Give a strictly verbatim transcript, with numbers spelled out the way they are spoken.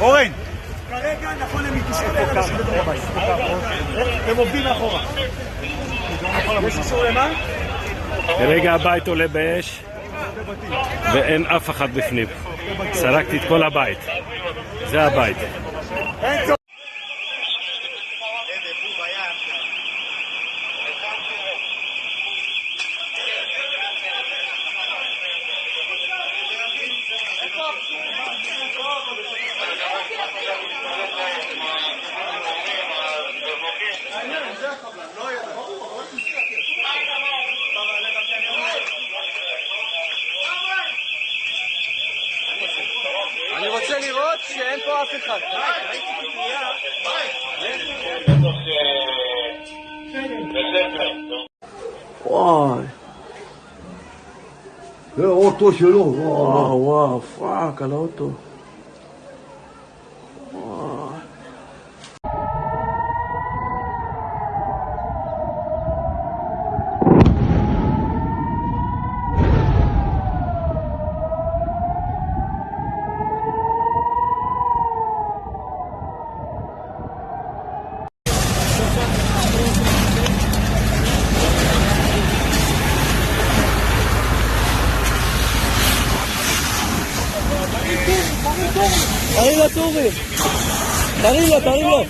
אורן! כרגע, נכון למתישהו, הם עובדים מאחורה. יש אישור למה? כרגע הבית עולה באש ואין אף אחד בפנים. סרקתי את כל הבית. זה הבית. אני רוצה לראות שאין פה אף אחד. וואי. אה, אוטו שלו, וואו. וואו, וואו, פאק על האוטו. וואו. תרים לה, תרים לה, תרים לה.